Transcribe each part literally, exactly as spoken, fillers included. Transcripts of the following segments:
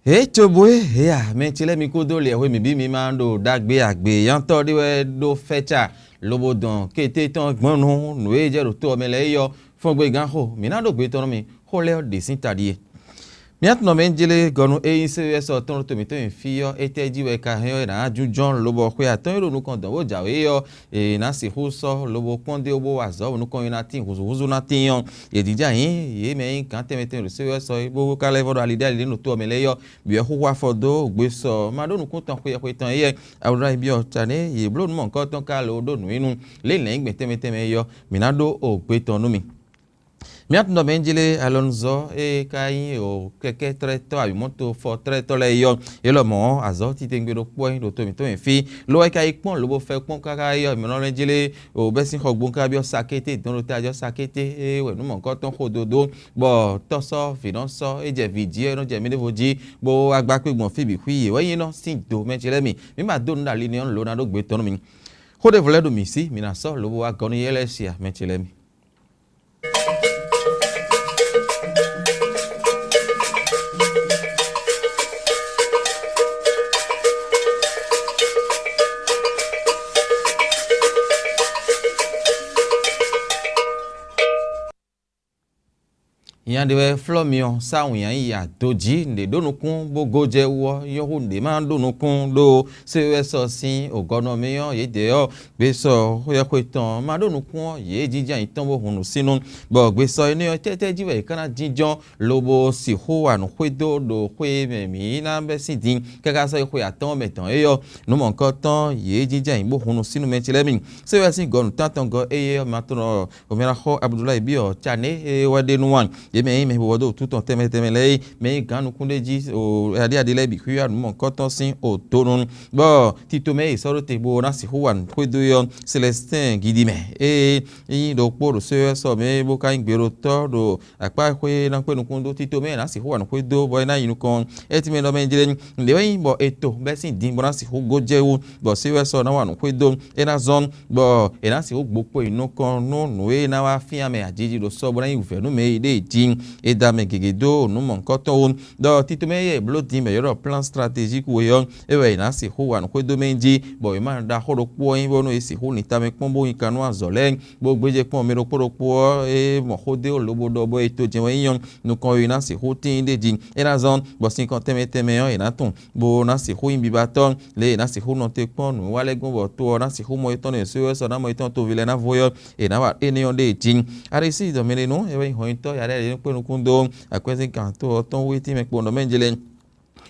Ě cóbó é hě a, mɛ ce lɛ́ɛ mi kúdó liɛ̌xwé mǐ bí mi ma ɖo ɖagbe agbe yantɔ́ ɖé wɛ ɖó fɛ́ca, lobo dɔn kété tɔn gbɔn nú nǔ e jɛ ɖo to ɔ́ mɛ lɛ́ɛ é yɔ, fɔ́ngbégán xo, mǐ ná ɖó gbe tɔn nú mi. Xó lɛ́ɛ ɔ́ ɖě sín ta ɖíe. Mǐ tunwun mɛ jlé gɔnu e nyí C E S ɔ́ tɔn ɖo to mǐtɔn nyi fí ɔ́, étɛ́ jí wɛ ka hɛn ɔ́ è nǎ jínjɔ́n lobɔ xwe atɔ́ɔ́n e ɖo nukɔn dɔn bó jǎwe ɔ́, è nǎ sixú sɔ́ lobo kpɔ́n dó bó wa azɔ̌ nukɔn e ná tín húzúhúzú ná tín ɔ́. Yě jínjɔ́n ayǐ, yě mɛ e nyí gǎn tɛnmɛ tɛnmɛ ɖo C E S ɔ́ é, bó ka lɛ́ vɔ́ ɖo ali ɖé ali ɖé ɖo to ɔ́ mɛ lɛ́ɛ ɔ́, bǐ wɛ xúxú afɔ dó gbe sɔ ma ɖó nukún tɔn xweyɛxwe tɔn éyɛ́. Abudulayi byɔ́ ta nɛ́ yě bló nǔ mɔ̌hunkɔtɔn ka lo ɖó nǔ e nu lě lɛ̌nyigbɛn tɛnmɛ tɛnmɛ é ɔ́, mǐ ná ɖó o gbe tɔn nú mi. Mǐ tunwun ɖɔ mɛ jlé alɔnuzɔ́ e ka nyí o kɛkɛ́tlɛ́tɔ́ awǐmɔ́tofɔtlɛ́tɔ́ lɛ́ɛ é ɔ́, é lɔmɔ̌ azɔ̌ titewungbe ɖokpó wɛ nyí ɖo to mǐtɔn nyi fí. Lo wɛ ka yi kpɔ́n lobo fɛ kpɔ́n káká é ɔ́, mǐ nɔ mɛ jlé o bɛ́ sín xɔgbónu ka byɔ́ sakété dɔn ɖo tají ɔ́ sakété é wɛ nǔ mɔ̌hunkɔtɔn xo dó dó, bɔ tɔ́ sɔ́ vǐ nɔ sɔ́ é jɛ vǐ jí ɔ́ é nɔ jɛ mɛ ɖěvo jí, bó wá gbá kpé gbɔn fí bǐ xwí yě wɛ nyí nɔ sín do mɛ ce lɛ́ɛ mi. Mǐ ma dó nǔ ɖo ali n'i ɔ́, lo ná ɖó gbe tɔn nú mi. Xó ɖěvo lɛ́ɛ ɖo mǐ sí, mǐ ná sɔ́ lobo wá gɔ́ nú yɛ lɛ́ɛ sia mɛ ce lɛ́ɛ mi. Nya ɖé wɛ flɔ́ mi ɔ́, sá wǐnnya yi ado jí, nǔɖé ɖó nukún bó gó jɛ wú ɔ́, nyɔ́ hú nǔɖé ma ɖó nukún ɖó C E S ɔ́ sín ògɔ́nɔ mɛ ɔ́, yědɛɛ ɔ́, gbesɔ xwéxwe tɔn ma ɖó nukún ɔ́, yě jínjɔ́n ayǐ tɔn bó hun nǔsínnú, bɔ gbesɔ énɛ́ ɔ́ tɛ́tɛ́ jí wɛ è ka ná jínjɔ́n lobo sixú wa nǔ xwedó ɖo xwé e mɛ mǐ ná bɛ́ sín din káká sɔ́ yi xwe atɔ́ɔ́n mɛ tɔn é ɔ́, nǔ mɔ̌hunkɔtɔn yě jínjɔ́n ayǐ bó hun nǔsínnú mɛ ce lɛ́ɛ mi. Sɛ́ wɛ sín gɔ̌ nǔtántɔngɔ́ éyɛ́ ɔ́ ma tlɔ́n ɔ́, Omɛlaxɔ Abudulayi byɔ́ Cané e wɛ ɖe nú wǎn. Yě mɛ e nyí mɛxó dó wǔtu tɔn tɛnmɛ tɛnmɛ lɛ́ɛ é, mɛ e nyí gǎn nukúnɖéjí aɖíaɖí lɛ́ɛ bǐ xwíwá nǔ mɔ̌hunkɔtɔn sín odonu, bɔ tito mɛ e è sɔ́ ɖó te bó ná sixú wa nǔ xwedó é ɔ́, Celɛstin Gidimɛ e nyí ɖokpó ɖo sɔ́ mɛ bó ka nyí gbeɖotɔ́ ɖo akpá e xwé ná kpé nukún dó tito mɛ e è nǎ sixú wa nǔ xwedó bɔ é ná yi nukɔn. É tínmɛ ɖɔ mɛ jlé nǔɖé wɛ nyí bɔ è to bɛ́ sín din bó ná sixú gó jɛ wú, bɔ sɛ́ wɛ sɔ́ ná wa nǔ xwedó é ná zɔ́n, bɔ è nǎ sixú gbokpo yi nukɔn nú nǔ e ná wá fyán mɛ ajiji ɖo sɔ́ bó ná nyí wǔvɛ́ nú mɛ e ɖée jí. È da mɛ gěgé dó nǔ mɔ̌hunkɔtɔn wú, ɖɔ tito mɛ e è bló din bɔ è ylɔ́ ɖɔ plán stratégique we ɔ́, é wɛ è nǎ sixú wa nǔ xwedó mɛ jí, bɔ è ma ɖaxó ɖokpó ɔ́ nyí bónú è sixú lin tamɛ kpɔ́n bó nyi kan nú azɔ̌ lɛ́ɛ, bó gbéjé kpɔ́n mɛ ɖokpó ɖokpó ɔ́ e mɔ xó dó lobo ɖɔ bɔ è to jɛ́n wɛ nyí ɔ́, nukɔn e è nǎ sixú tíin ɖ'é jí. É ná zɔ́n bɔ sinkɔn tɛnmɛ tɛnmɛ ɔ́, è nǎ tunwun, bó ná sixú nyí bibatɔ́, lě e è nǎ sixú nɔ te kpɔ́n nǔwiwa lɛ́ɛ gbɔn bɔ to ɔ́ ná sixú mɔ yětɔn nú yě sɔ́ ná mɔ yětɔn toví lɛ́ɛ ná vo é ɔ́, è nǎ wa énɛ́ ɔ́ ɖée jí. Aɖisídɔmɛɖenu e wɛ nyí hɔnyitɔ́ yaɖɛ́ ɖě kpé nukún dó akwɛ́zíngán to ɔ́ tɔn wú é tínmɛ kpo nɔ mɛ jlé.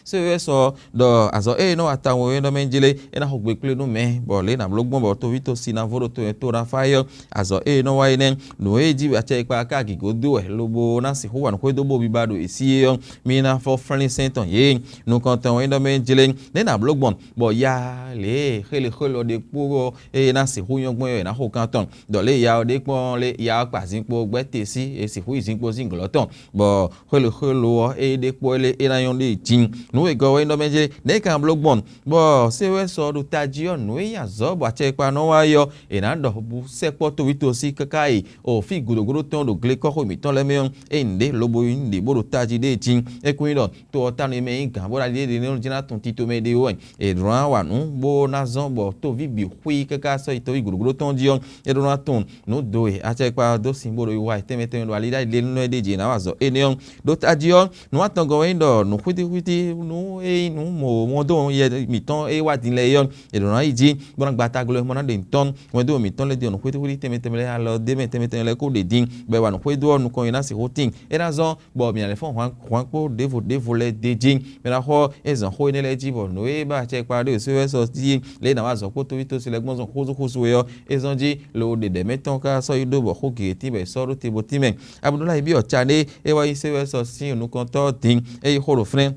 Sɛ́ wɛ sɔ ɖɔ azɔ̌ ée nɔ wa tawun é nɔ mɛ jlé é ná xo gbe kplé nú mɛ, bɔ lě nǎ bló gbɔn bɔ toví tosi ná vo ɖo to nyɛ to ná fá é ɔ́, azɔ̌ ée nɔ wa é nɛ́. Nǔ e jí acɛ e kpa ká gǐgó dó wɛ lobo ná sixú wa nǔ xwedó bó biba ɖo è sí é ɔ́, mì ná fɔ flín sɛ́n tɔn yě. Nukɔntɔn é nɔ mɛ jlé nɛ́ nǎ bló gbɔn, bɔ ya lě e xélexélɔ ɖé kpó ɔ́ e ná sixú nyɔ́ gbɔn é ɔ́, è nǎ xo kan tɔn. Ɖɔ lě e ya ɔ́ ɖe kpɔ́n lé ya ɔ́ kpa zinkpo gbɛ́ te sí, è sixú yi zinkpo sín glɔ́ tɔn, bɔ xwélexwéló ɔ́, ée ɖe kpɔ́ lé é ná nyɔ́ ɖe jí. Nǔ wegɔ́ wɛ nyí ɖɔ mɛ jlé nɛ̌ è ka bló gbɔn, bɔ sɛ́ wɛ sɔ ɖo tají ɔ́, nǔ e nyi azɔ̌ bɔ acɛkpa nɔ wá é ɔ́, è nǎ ɖɔ bú sɛkpɔ́ toví tosi káká yi o fí gǔdógúdó tɔn ɖo glekɔ́xo mǐtɔn lɛ́ɛ mɛ ɔ́, é nyí ɖě lobo nyí ɖě bó ɖo tají ɖée jí. É kún nyí ɖɔ to ɔ́ tánu e mɛ nyí gǎn bó ná ɖi ɖě ɖě nɔ jlá tun tito mɛ ɖé wɛ. È ɖǒ ná wa nǔ bó ná zɔ́n bɔ tóví bǐ xwí káká sɔ́ yi tóví gǔɖugbǔɖu tɔn jí ɔ́, é ɖó ná tunwun nǔ do e acɛkpa ɔ́ dó sin bó ɖo yi wa yi tɛnmɛ tɛnmɛ ɖo ali ɖ'ayǐ lé nú é ɖ'é jí è nǎ wa azɔ̌ énɛ́ ɔ́. Ɖó tají ɔ́, nǔ atɔngɔ́ wɛ nyí ɖɔ nǔxwítíxwítí nú é nyí nǔ mɔ mɔ dó yɛ mǐtɔn e wá din lɛ́ɛ é ɔ́, è ɖǒ ná yi jí bó ná gba tagló e mɔ ná ɖe nǔ tɔn. Hwɛndo mǐtɔn lɛ́ɛ ɖi nǔxwítíxwítí tɛnmɛ tɛnmɛ lɛ́ɛ alɔ d'é mɛ tɛnmɛ tɛnmɛ lɛ́ɛ kó ɖe din, bɔ è wa nǔxwédo ɔ́ nukɔn e ná sixú tíin. É ná zɔ́n bɔ mǐ ná lɛ́ fɔ́n hwan hwan kpó ɖěvo ɖěvo lɛ́ɛ d'é jí. Mɛ ná xɔ é zɔn xó énɛ́ lɛ́ɛ jí bɔ nǔ e ba acɛ kpa ɖo sɛ́ wɛ sɔ jí lě e è nǎ wa azɔ̌ kpó tóví tosi lɛ́ɛ gbɔn zɔn xúzúxúzú é ɔ́, é zɔ́n jí lo ɖeɖɛ̌ mɛ tɔn ka sɔ́ yi ɖó bɔ xó gěgé tínmɛ sɔ́ ɖó te bó tínmɛ. Abudulayi byɔ́ Cané é wá yí sɛ́ wɛ sɔ sín nukɔntɔ́ din é yi xó ɖo flɛ́n.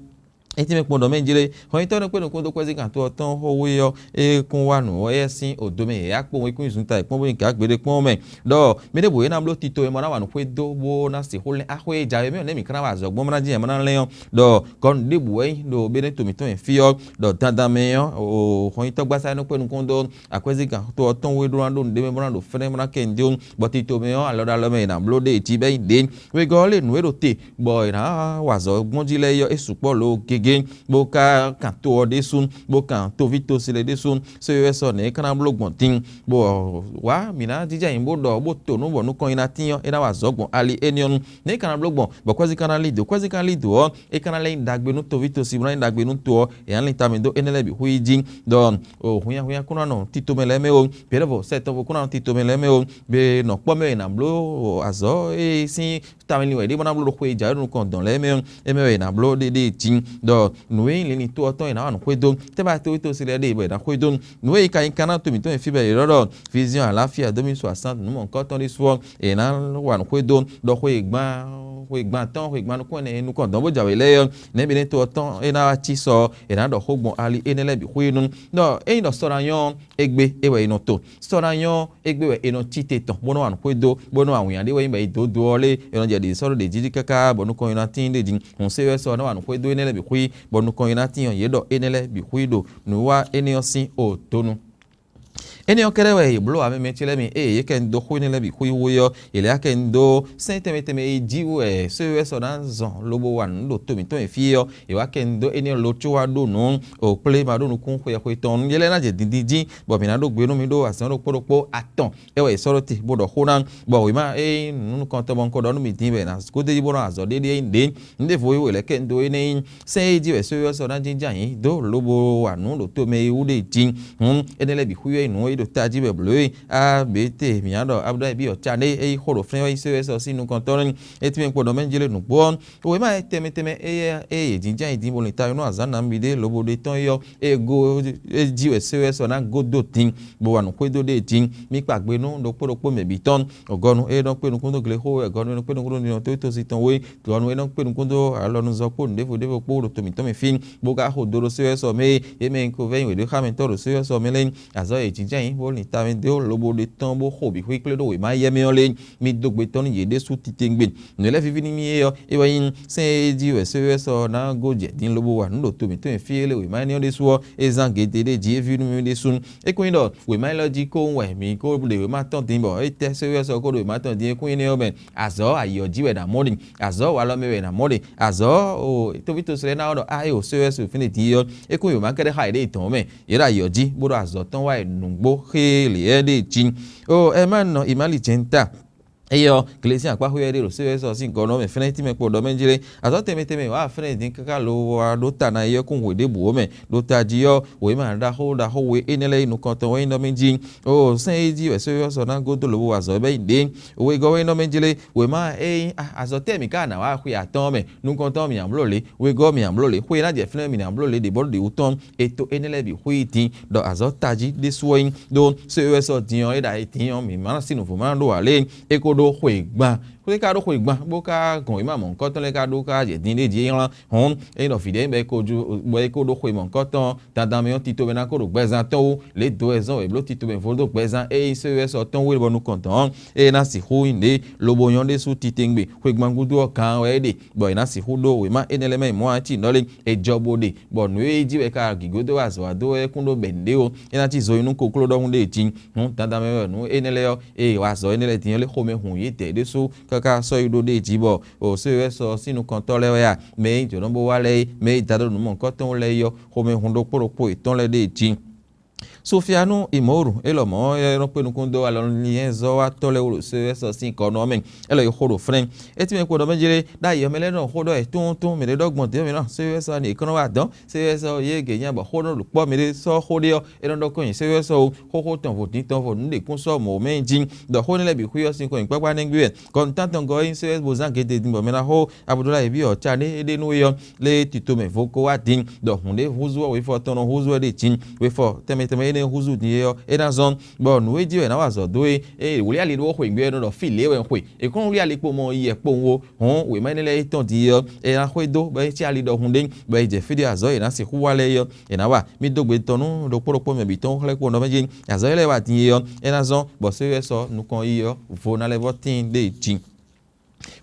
É tínmɛ kpɔ́n ɖɔ mɛ jlé hɔnyitɔ́ nɔ kpé nukún dó kwɛ́zí kan tó ɔ́ tɔn xó wú é ɔ́, é kún wá nǔ ɔ́ yɛ sín odo mɛ yě yá kpó wɛ́nkún zun ta kpɔ́n bó nyi gǎ gbeɖé kpɔ́n mɛ. Ɖɔ mɛ ɖěbǔ e ná bló tito e ma ná wa nǔ xwé dó bó ná sixú lɛ́n axwé e jǎwe mɛ ɔ́, nɛ̌ mǐ ka ná wa azɔ̌ gbɔn bó ná jínjɔ́n ma ná lɛ́n ɔ́, ɖɔ gɔ̌ nǔɖébǔ wɛ nyí ɖo Beneto mǐtɔn nyi fí ɔ́, ɖɔ dandan mɛ ɔ́, hɔnyitɔ́ gbásá nɔ kpé nukún dó akwɛ́zíngán to ɔ́ tɔn wú é ɖó ná ɖó nǔɖé mɛ bó ná ɖo fɛ́nɛ́ bó ná kɛ nǔ dó, bɔ tito mɛ ɔ́, alɔ ɖo alɔ mɛ è nǎ bló ɖe jí bɛ́ nyí ɖě. Wegɔ́ ɔ́ lé nǔ e ɖo te, bɔ è nǎ wa azɔ̌ gbɔn jí lɛ́ɛ é ɔ́, é sukpɔ́ lǒ gege. gé, bó ka kan to ɔ́ ɖésú, bó kan toví tosi lɛ́ɛ ɖésú, sɔ́ é wɛ sɔ́ nɛ̌ é ka ná bló gbɔn din, bó wá mǐ ná jínjɔ́n ayǐ bó ɖɔ bó to nǔ bɔ nukɔn nyi ná tín ɔ́, é ná wa azɔ̌ gbɔn ali énɛ́ ɔ́ nu. Nɛ̌ é ka ná bló gbɔn bɔ kwɛ́zí ka ná lí dǒ? Kwɛ́zí ka ná lí dǒ ɔ́, é ka ná lɛ́ nyí ɖagbe nú toví tosi bó ná nyí ɖagbe nú to ɔ́, è nǎ lin tamɛ dó énɛ́ lɛ́ɛ bǐ xwí jí, ɖɔ hunnyahunnya kún ná nɔ tito mɛ lɛ́ɛ mɛ ó, bǐ ɖɔvo sɛ́ tɔn vo kún ná nɔ tito mɛ lɛ́ɛ mɛ ó, bě nɔ kpɔ́ mɛ e è nǎ bló azɔ̌ e sín tamɛ lin wɛ é ɖe bó ná bló ɖo xwe e jǎwe ɖo nukɔn dɔn lɛ́ɛ mɛ ɔ́, émɛ wɛ è nǎ bló ɖéɖéé jí, ɖɔ nǔ e nyí linlin to ɔ́ tɔn è nǎ wa nǔ xwedó, tɛ́ ba tótó si lɛ́ɛ ɖe bɔ è nǎ xwedó. Nǔ e yi ka nyí kanátɔ mǐtɔn e fí bɔ è ɖɔ ɖɔ vision alafia dó mi so asán nǔ mɔ̌hunkɔtɔn ɖésú ɔ́, è nǎ wa nǔ xwedó, ɖɔ xwe e gbán xwe gbán tɔn xwe gbán nukún ɛnɛ nukɔn dɔn bó jǎwe lɛ́ɛ ɔ́, nɛ̌ mi nɛ́ to ɔ́ tɔn é ná wá cí sɔ ɔ́, è nǎ ɖɔ xó gbɔn ali énɛ́ lɛ́ɛ bǐ xwé nu. Ɖɔ ényí ɖɔ sɔ ná nyɔ́ ɔ́, égbé é wɛ è nɔ to. Sɔ ná nyɔ́ égbé wɛ è nɔ cí te tɔn, bó nɔ́ wa nǔ xwedó, bó nɔ́ wa wǐnnya ɖé wɛ nyí bɔ è dó do ɔ́ lé, è nɔ jɛ ɖě sɔ́ ɖó ɖě jí káká bɔ nukɔn ɔ́ ná tíin ɖé jí. Hǔn sé wɛ sɔ ɔ́ ná wa nǔ xwedó énɛ́ lɛ́ɛ bǐ xwí, bɔ nukɔn ɔ́ ná tíin ɔ́, yě ɖɔ énɛ́ lɛ́ɛ bǐ xwí ɖo nǔwiwa énɛ́ ɔ́ sín odonu. Énɛ́ ɔ́ kɛ́ɖɛ́ wɛ è blǒ amɛmɛ ce lɛ́ɛ mi ée yě kɛ nyi dó xó énɛ́ lɛ́ɛ bǐ xwí wú é ɔ́, yě lɛ́ kɛ nyi dó sɛ́n tɛnmɛ tɛnmɛ e jí wɛ sé wɛ sɔ ná zɔn lobo wa nǔ ɖo to mǐtɔn e fí é ɔ́, è wǎ kɛ nyi dó énɛ́ ló có wá ɖó nǔ o kplé ma ɖó nukún xweyɛxwe tɔn nú yɛ lɛ́ɛ ná jɛ dindin jí, bɔ mǐ ná ɖó gbe nú mi ɖó azǎn ɖokpó ɖokpó atɔn é wɛ è sɔ́ ɖó te bó ɖɔ xó ná, bɔ wěma e nyí nǔ nukɔntɔn bɔ un ko ɖɔ nú mi din wɛ è nǎ gode jí bó nɔ́ azɔ̌ ɖéɖé nyí ɖě. Nǔɖévo e wɛ lɛ́ kɛ un dó énɛ́ nyí sɛ́n e jí wɛ sɔ́ é ɔ́ sɔ́ ná jínjɔ́n ayǐ dó lobo wa nǔ ɖo tomɛ e wú ɖe jí. Hǔn énɛ́ lɛ́ɛ bǐ xwíwɛ́ nǔ e ɖo tají wɛ blǒ é. Á bě te mǐ ná ɖɔ Abdulayi ví ɔ́ ca ɖé é yí xó ɖo flɛ́n wɛ yí sɔ́ é sɔ́ sín nukɔntɔn nɛ́. É tínmɛ kpo ɖɔ mɛ jlé nǔgbó ɔ́, wěma e tɛnmɛ tɛnmɛ éyɛ́ e yě jínjɔ́n ayǐ din bó lin ta nú azǎn nǎ miɖée lobo ɖe tɔn é ɔ́, e go e jí wɛ sɔ́ é sɔ́ ná gó dó din, bó wa nǔ xwedó ɖée din. Mí kpa gbe nú ɖokpó ɖokpó mɛ bǐ tɔn. Gɔnu e nɔ kpé nukún dó glexó wɛ, gɔnu e nɔ kpé nukún dó ninɔ tó tosi tɔn wé, gɔnu e nɔ kpé nukún dó alɔnuzɔn kpó nǔɖévo ɖévo kpó ɖo to mǐtɔn mɛ fí, bó ka xo do ɖo sé wɛ sɔ mɛ e yě mɛ e ko vɛ́ nyi wěɖéxámɛtɔ́ ɖo sé wɛ sɔ mɛ lɛ́ɛ. Azɔ̌ e jǐjɛ́n nyǐ bó lin tamɛ dó lobo ɖe tɔn bó xo bǐ xwíxwé ɖo wěma yɛ mɛ ɔ́ lé. Mí dó gbe tɔn nú yě ɖésú titewungbe. Nǔ e lɛ́ víví nú mì é ɔ́, é wɛ nyí sɛ́n e jí wɛ sé wɛ sɔ ná gó jɛ din lobo wa nǔ ɖo to mǐtɔn e fí e lé wěma énɛ́ ɔ́ ɖésú ɔ́, é zán gědé ɖé jí é ví nú mì ɖésú. É kún nyí ɖɔ wěma élɔ́ jí kóhun wɛ mǐ ko ɖe wěma tɔn din bɔ étɛ́ sé wɛ sɔ ko ɖo wěma tɔn din é kún nyí énɛ́ ɔ́ mɛ, azɔ̌ ayǐ ɔ́ jí wɛ è nǎ mɔ ɖe, azɔ̌ walɔ mɛ wɛ è nǎ mɔ ɖe, azɔ̌ o tóvítósi lɛ́ɛ ná wá ɖɔ á é o sé wɛ sɔ fínɛ́ din é ɔ́, é kún wěma kɛ́ɖɛ́ xá yě ɖe tɔn mɛ, yě ɖo ayǐ ɔ́ jí bó ɖo azɔ̌ tɔn wá yi nǔgbó xé lě ɛ ɖe jí. O ɛ má nɔ ìmálí jɛ́n ta. Eye ɔ́, glesi akpáxwé ɔ́ ɖe ɖo sɛ́ sɔ sín gɔ́ nɔ mɛ fɛ́nɛ́ tínmɛ kpo ɖɔ mɛ jlé. Azɔ̌ tɛnmɛ tɛnmɛ wǎ fɛ́nɛ́ dín káká lo wá ɖó ta ná yi ɔ́ kún hwe ɖěbǔ ó mɛ. Ɖó tají ɔ́, wěma ɖaxó ɖaxó we énɛ́ lɛ́ɛ yi nukɔntɔn wɛ nyí nɔ mì jí. O sɛ́n e jí wɛ sɔ́ ɔ́ sɔ ná gúdo lobo wa azɔ̌ bɛ́ yi ɖě. Wegɔ́ wɛ nyí nɔ mɛ jlé. Wěma ée nyí azɔ̌ tɛ́ mǐ ka ná wá xwe atɔ́ɔ́n mɛ, nukɔntɔn mì ǎ bló lě, wegɔ́ mì ǎ bló lě, xwe e ná jɛ fínɛ́ mì ná bló lě ɖě bɔ ɖě wú tɔn. È to énɛ́ lɛ́ɛ bǐ xwí din, ɖɔ azɔ̌ tají ɖésú wɛ nyí. Ɖó sɔ́ é wɛ sɔ́ din ɔ́, é ɖo ayǐ din ɔ́, mǐ ma ná sí nǔvú ma ná ɖó ǎ lé. É ko ɖó xwe gban. Xwé ka ɖó xwe gban, bó ka gɔn wěma mɔ̌hunkɔtɔn lɛ́ɛ ka ɖó ká jɛ din ɖé jí é nylá. Hɔn, ényí ɖɔ vǐ ɖé nyí bɔ é ko jú bɔ é ko ɖó xwe mɔ̌hunkɔtɔn, dandan mɛ ɔ́, tito mɛ ná ko ɖo gbɛzán tɔn wú, lě dó wɛ zɔ́n wɛ bló tito mɛ vo dó gbɛzán, ényí sɔ́ é wɛ sɔ́ tɔn wú é bɔ nukɔn dɔn ɔ́, é ná sixú nyí ɖě lobo nyɔ́ ɖésú titewungbe. Xwe gban gúdo ɔ́, kan wɛ é ɖe, bɔ è nǎ sixú ɖó wěma énɛ́ lɛ́ɛ mɛ yi mɔ̌ ǎ cí nɔ́ lé. È jɔ bo ɖe, bɔ nǔ e jí wɛ ka gǐgó dó wá azɔ̌ wá dó wɛ kún ɖó bɛ̌ nǔɖé ó. É ná cí zo nyi nú kokló ɖɔhun ɖé jí. Hǔn dandan mɛ wɛ nǔ énɛ́ lɛ́ɛ ɔ́, ée wá azɔ̌ énɛ́ lɛ́ɛ din ɔ́ lé xomɛ hun yě dɛ̌ ɖésú káká sɔ́ yi ɖó ɖée jí bɔ o sɔ́ yi wɛ sɔ sín nukɔntɔ́ lɛ́ɛ wɛ a, mɛ e nyí jǒnɔ bó wá lɛ́ɛ é, mɛ e da ɖo nǔ mɔ̌hunkɔtɔn lɛ́ɛ é ɔ́, xomɛ hun ɖokpó ɖokpó yětɔn lɛ́ɛ ɖée jí. Sofianu Imɔru, é lɔmɔ̌ é nɔ kpé nukún dó alɔnlinyɛzɔ́watɔ́ lɛ́ɛ wú ɖo sɔ́ yi wɛ sɔ sín gɔ́ nɔ ɔ́ mɛ, é lɔ yi xó ɖo flɛ́n. É tínmɛ kpo ɖɔ mɛ jlé, ɖ'ayǐ ɔ́ mɛ lɛ́ɛ nɔ xó ɖɔ wɛ tónútún mɛ ɖé ɖɔ gbɔn dě mɛ nɔ sɔ́ yi wɛ sɔ ni è kɔn nɔ wá dɔn. Sɛ́wɛ́sɛ́ ɔ́, yě gě nya bɔ xó nɔ ɖo kpɔ́ mɛ ɖé sɔ́ xó ɖé ɔ́, é nɔ ɖɔ kɔn nyi sɛ́wɛ́sɛ́ ɔ́, xóxó tɔn vo din tɔn vo nǔ ɖě kún sɔ́ mɔ̌ mɛ nyi jí, ɖɔ xó énɛ́ lɛ́ɛ bǐ xwí ɔ́ sín kɔn nyi kpákpá nɛ́ gbé wɛ. Kɔnután tɔn gɔ́ ɔ́ nyí sɛ́wɛ́sɛ́ bó zán gědedin bɔ mɛ ná xó Abudulayi ví ɔ́ ca ɖé é ɖe nú é ɔ́, lé tito mɛ vo ko wá din, ɖɔ hǔn ɖé húzú ɔ́, wefɔ tɔn nɔ húzú wɛ ɖe jí, wefɔ tɛnmɛ tɛnmɛ énɛ́ húzú din é ɔ́, é ná zɔ́n, bɔ nǔ e jí wɛ è nǎ wa azɔ̌ dó é, ée wlí ali ɖó xweyǐgbe ɔ́, é nɔ ɖɔ fí lě wɛ un xwe. È kɔn wlí ali kpo mɔ yi yɛ kpowun ó. Hɔn wěma énɛ́ lɛ́ɛ yi tɔn din é ɔ́, è nǎ xwedó bɔ é cí ali ɖɔhun ɖé, bɔ è jɛ fí ɖé azɔ̌ e è nǎ sixú wa lɛ́ɛ é ɔ́, è nǎ wa. Mì dó gbe tɔn nú ɖokpó ɖokpó mɛ bǐ tɔn xlɛ́ kpo nɔ mɛ jí. Azɔ̌ e lɛ́ɛ wa din é ɔ́, é ná zɔ́n bɔ sɔ́ yi wɛ sɔ nukɔn yi ɔ́, vo ná lɛ́ vɔ́ tíin ɖé jí.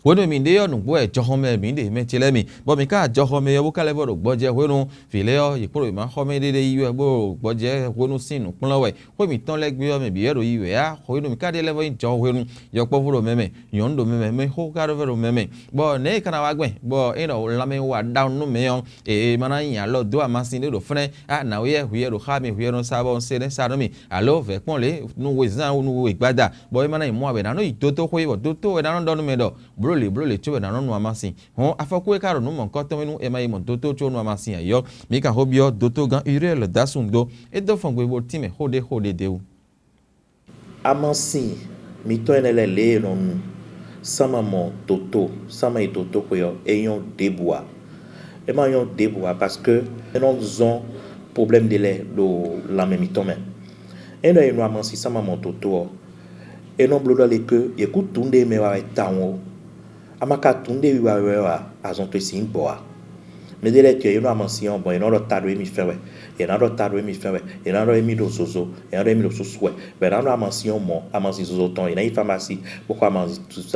Hwenu e mǐ ɖe ɔ́, nǔgbó wɛ jɔhɔn mɛ mǐ ɖe mɛ ce lɛ́ɛ mi, bɔ mǐ ka jɔhɔn mɛ ɔ́ bó ka lɛ́ vɔ ɖo gbɔjɛ hwenu. Vǐ lɛ́ɛ ɔ́, yě kpo ɖo yě ma xɔ mɛ ɖéɖé yi wɛ bó ɖo gbɔjɛ hwenu sín nǔ kplɔ́n wɛ. Xwé mǐtɔn lɛ́ɛ gbe ɔ́ mɛ bǐ wɛ ɖo yi wɛ á. Hwenu mǐ ka ɖe lɛ́ vɔ nyí jɔhɔn hwenu, yɔkpɔ́vú ɖo mɛ mɛ, nyɔ̌nu ɖo mɛ mɛ, mɛxó ka ɖo vɛ ɖo mɛ mɛ, bɔ nɛ̌ è ka ná wá gbɛn, bɔ é nɔ lanmɛ wa ɖa nú mɛ ɔ́, è ma ná nyi alɔ dó amasin ɖé ɖo fɛ́nɛ́, á nǎwe yɛ hwi yɛ ɖo xá mì, hwi yɛ nɔ sa bɔ un se nɛ́ sa nú mì, alo vɛ̌ kpɔ́n lě nú wezán nú we gbada, bɔ é ma ná nyi mɔ̌ ǎ wɛ, è nǎ nɔ yi dotóxwé, bɔ dotó wɛ ná nɔ ɖɔ nú mɛ ɖɔ bló lě bló lě có wɛ è nǎ nɔ nu amasin. Hɔn afɔkú e ka ɖo nǔ mɔ̌hunkɔtɔn mɛ nú è ma yi mɔ dotó có nu amasin ǎ ɔ́, mǐ ka xó byɔ́ dotó gán Uriɛ́li dó asú dó, é dó fɔngbe bo tínmɛ xó ɖé xó ɖé d'é wú. Amasin mitɔn énɛ́ lɛ́ɛ lě e è nɔ nu sán ma mɔ dotó, sán ma yi dotóxwé ɔ́, é nyɔ́ ɖěbǔ ǎ. É ma nyɔ́ ɖěbǔ ǎ parce que é nɔ zɔ́n problème ɖé lɛ́ɛ ɖo lanmɛ mitɔn mɛ. Ényí ɖɔ è nu amasin sán ma mɔ dotó ɔ́, é nɔ bló ɖɔ lě ké è kú tunɖé mɛ wá wɛ tawun ó. A ma ka tunɖé wiwa wɛ ɔ́ ǎ, azɔn towe sǐ nyí gbɔ̌ ǎ. Mɛɖé lɛ́ɛ tɔn e nɔ amasin ɔ́ gbɔn, yě nɔ ɖɔ ta ɖo émí fɛ́n wɛ, yě ná ɖɔ ta ɖo émí fɛ́n wɛ, yě ná ɖɔ émí ɖo zozo, yě ná ɖɔ émí ɖo súsú wɛ, bɔ yě ná ɖɔ amasin ɔ́ mɔ̌, amasin zozo tɔn, yě ná yi famasi bó xɔ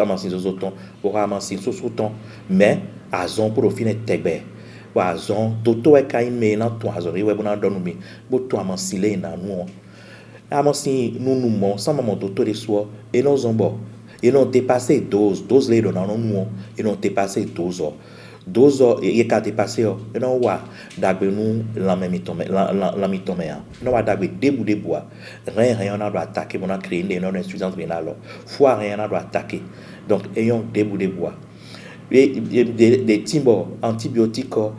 amasin zozo tɔn, bó xɔ amasin súsú tɔn. Mɛ̌ azɔn kpó ɖo fínɛ́ tɛgbɛ, bɔ azɔn dotó wɛ ka nyí mɛ e ná tunwun azɔ̌ ɖé wɛ bó ná ɖɔ nú mi, bó tunwun amasin lě e è nǎ nu ɔ́. Amasin nunu mɔ̌ sán ma mɔ dotó ɖésú ɔ́, é nɔ zɔ́n bɔ è nɔ depasé dose, dose lě e è ɖɔ ná nɔ nu ɔ́, è nɔ depasé dose ɔ́. Dose ɔ́, e ka depasé ɔ́, é nɔ wa ɖagbe nú lanmɛ mitɔn mɛ, lan, lan, lan mitɔn mɛ ǎ. É nɔ wa ɖagbe ɖěbǔ ɖěbǔ ǎ. Hɛn hɛn ɔ́ ná ɖo atakɛ bó ná kreye nǔɖé e nɔ ɖo insuffisance rénale ɔ́. Foie hɛn ɔ́ ná ɖo atakɛ. Donc é nyɔ́ ɖěbǔ ɖěbǔ ǎ. Ɖě tín bɔ antibiotique ɔ́,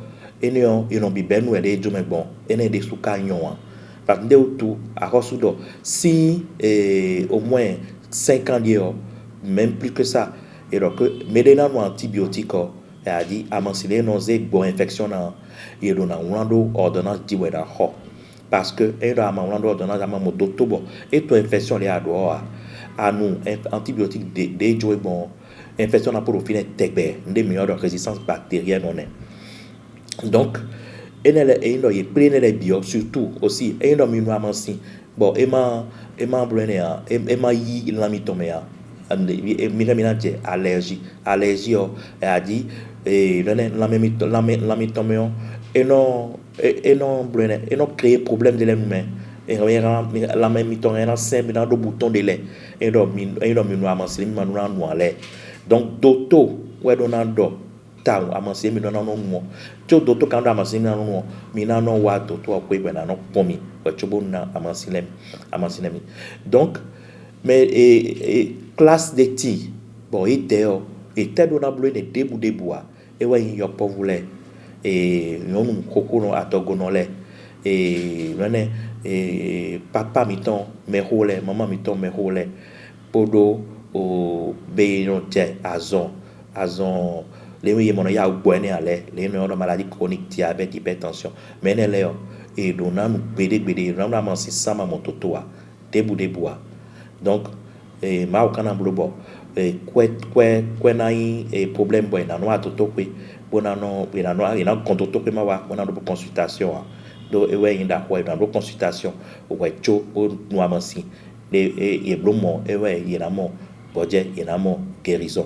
énɛ́ ɔ́, è nɔ bǐbɛ́ nú wɛ ɖě jǒ mɛ gbɔn, énɛ́ ɖésú ka nyɔ́ ǎ. Parce que nǔɖé wútu, axɔ́sú ɖɔ sín au moins cinq ans ɖíe ɔ́, même plus que ça, è ɖɔ ké mɛɖé ná nu antibiotique ɔ́, è jí amasin ɖé nɔ zé gbɔ infection ná, è ɖo ná wlán ɖó ordonnance jí wɛ ná xɔ. Parce que ényí ɖɔ a ma wlán ɖó ordonnance, a ma mɔ dotó bɔ é to infection lě a ɖǒ ɔ́ ǎ, a nu antibiotique ɖě jó é gbɔn ɔ́, infection ná kpo ɖo fínɛ́ tɛgbɛ, nǔɖé mǐ ylɔ́ ɖɔ résistance bactérienne ɔ́ nɛ́. Donc énɛ́ lɛ́ɛ ényí ɖɔ yě kplé énɛ́ lɛ́ɛ bǐ ɔ́, surtout aussi ényí ɖɔ mi nu amasin bɔ é má é má bló énɛ́ ǎ, é má yí lan mitɔn mɛ ǎ, mi hɛn mi ná jɛ allergie. Allergie ɔ́, è jí nɛnɛ lanmɛ mitɔn lanmɛ lan mitɔn mɛ ɔ́, é nɔ é nɔ bló énɛ́, é nɔ créer problème ɖé lɛ́ɛ nú mɛ. Lanmɛ mitɔn hɛn ná sɛn mi ná ɖó butɔn ɖé lɛ́ɛ. Ényí ɖɔ mi ényí ɖɔ mi nu amasin mi ma nu ná nu ǎ lɛ́ɛ. Donc dotó wɛ ɖó ná ɖɔ tawun amasin e mi ɖó ná nɔ nu ɔ́. Có dotó ka nɔ ɖɔ amasin e mi ná nɔ nu ɔ́, mi ná nɔ wá dotó ɔ́ xwé bɔ è nǎ nɔ kpɔ́n mi bɔ cóbó ná amasin lɛ́ɛ mi amasin lɛ́ɛ mi. Donc mɛ e e classe de ti bɔ yě dɛ ɔ́, yě tɛ́ ɖó ná bló énɛ́ ɖěbǔ ɖěbǔ ǎ. É wɛ nyí yɔkpɔ́vú lɛ́ɛ, ee nyɔ̌nu xoxónɔ adɔgonɔ lɛ́ɛ, ee nɛnɛ ee pápá mitɔn mɛxó lɛ́ɛ, mama mitɔn mɛxó lɛ́ɛ, kpódó oo be e nɔ jɛ azɔn azɔn lě e mɔ nɔ yá wǔ gbɔ énɛ́ ǎ lɛ́ɛ, lě e nɔ ylɔ́ ɖɔ maladie chronique, diabète, hypertension, mɛ énɛ́ lɛ́ɛ ɔ́, è ɖǒ ná nu gbeɖé gbeɖé, è ɖǒ ná nu amasin sán ma mɔ toto ǎ, ɖěbǔ ɖěbǔ ǎ. Donc ee Mawu ka ná bló bɔ ee kwɛ kwɛ kwɛ ná nyí ee problème bɔ è nǎ nɔ wá dotóxwé bó ná nɔ è nǎ nɔ è nǎ gɔn dotóxwé má wá bó ná ɖó consultation ǎ. Ɖó é wɛ nyí ɖaxó è nǎ ɖó consultation hwɛ̌ có bó nu amasin ɖé e yě bló mɔ̌ é wɛ yě ná mɔ gbɔjɛ́, yě ná mɔ guérison.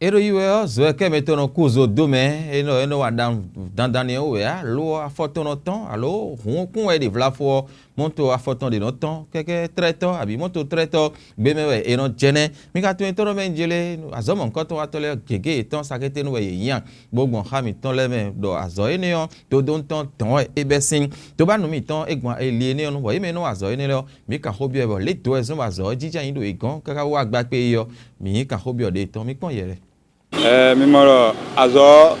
É ɖo yi wɛ ɔ́, zɔ̌ e kɛ mɛtɔn nɔ kú zo dó mɛ, é nɔ é nɔ wa ɖa dandan ni ɔ́ wɛ ǎ, lo ɔ́ afɔ tɔn nɔ tɔ́n, alo hǔn kún wɛ é ɖe vlafo ɔ́, mɔto afɔ tɔn ɖě nɔ tɔ́n kɛ́kɛ́ tlɛ́tɔ́, abǐ mɔto tlɛ́tɔ́ gbe mɛ wɛ è nɔ jɛ nɛ́. Mi ka tunwun etɔ́ ɖɔ mɛ jele azɔ̌ mɔ̌hunkɔtɔn watɔ́ lɛ́ɛ gěgé yětɔn sakéténu wɛ yě nyí a? Bó gbɔn xá mǐtɔn lɛ́ɛ mɛ ɖɔ azɔ̌ énɛ́ ɔ́, dodó tɔn tɔn wɛ é bɛ́ sín. Tó bá nǔ mǐtɔn é gbɔn ali énɛ́ ɔ́ nu, bɔ yě mɛ e nɔ wa azɔ̌ énɛ́ lɛ́ɛ ɔ́, mǐ kan xó byɔ́ ɛ bɔ lě dǒ wɛ zɔ́n bɔ azɔ̌ ɔ́ jínjɔ́n ayǐ ɖo yě gɔ́n káká wú agba kpé é ɔ́, mǐ kan xó byɔ́ ɖe tɔn mì kpɔ́n yɛ lɛ́ɛ. Ɛɛ, mi mɔ ɖɔ azɔ̌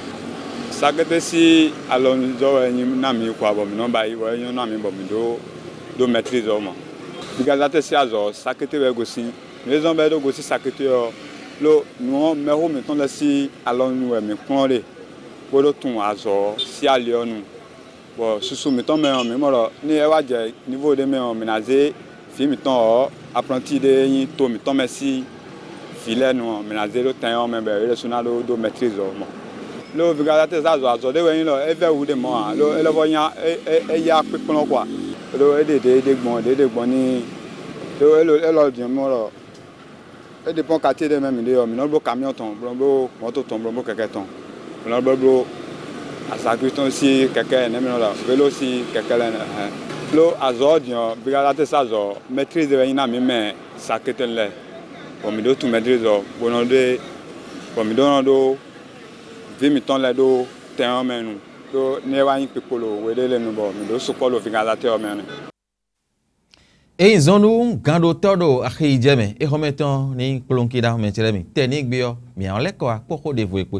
Sakété sín alɔnuzɔ́ wɛ nyí ná mǐ yi xɔ abɔ mǐ nɔ ba yi, bɔ é nyɔ́ ná mǐ bɔ mǐ ɖó ɖó mɛtlízɔ́ mɔ. Bigazatɛ́ sín azɔ̌ Sakété wɛ gosín. Nǔ e zɔ́n bɔ é ɖó gosín Sakété ɔ́, ɖó nǔ ɔ́ mɛxó mǐtɔn lɛ́ɛ sín alɔnu wɛ mǐ kplɔ́n ɖe, bó ɖó tunwun azɔ̌ sín ali ɔ́ nu. Bɔ susu mǐtɔn mɛ ɔ́, mǐ mɔ ɖɔ nú é wá jɛ nívo ɖé mɛ ɔ́, mǐ ná zé vǐ mǐtɔn ɔ́, aplanti ɖé e nyí to mǐtɔn mɛ sín vǐ lɛ́ɛ nu ɔ́, mǐ ná zé ɖó tɛn ɔ́ mɛ bɔ é ɖésú ná ɖó ɖó mɛtlízɔ́ mɔ. Ló Vigalatɛ́ zá azɔ̌, azɔ̌ ɖé wɛ nyí ɖɔ é vɛ́ wǔ ɖé mɔ̌ ǎ, ló é lɔ́ vɔ́ nyá é é é yá kpíkplɔ́n xo ǎ. Ló é ɖe ɖě ɖé gbɔn ɖě ɖé gbɔn n'i, ló é lɔ é lɔ din mɔ ɖɔ É dépɔn quartier ɖé mɛ mǐ ɖe ɔ́, mǐ nɔ bló kamiɔn tɔn, bó nɔ bló mɔ̌to tɔn, bó nɔ bló kɛkɛ́ tɔn, bó nɔ bló bló asakútɔn sín kɛkɛ́, nɛ̌ mǐ nɔ ɖɔ, vélo sín kɛkɛ́ lɛ́ɛ nɛ́. Ɖó azɔ̌ ɔ́ din ɔ́, Brigade Artiste azɔ̌, maîtrise wɛ nyí ná mǐ mɛ saketɔ́ lɛ́ɛ, bɔ mǐ ɖó tunwun maîtrise ɔ́, bó nɔ ɖe, bɔ mǐ ɖó nɔ ɖó vǐ mǐtɔn lɛ́ɛ ɖó tɛn ɔ́ mɛ nu, ɖó nɛ́ wá nyí kpikpolo we ɖé lɛ́ɛ nu, bɔ mǐ ɖó sukpɔ́ ɖo Brigade Artiste ɔ́ mɛ nɛ́. Ényí zɔn nú gǎnɖótɔ́ ɖo axi yi jɛ mɛ, é xɔ́mɛ tɔn ní kplɔ́nkí ɖó axɔ́mɛ clɛ́ mì. Tɛnígbe ɔ́, mǐ nǎ lɛ́ kɔ wá kpó xó ɖěvo e kpé.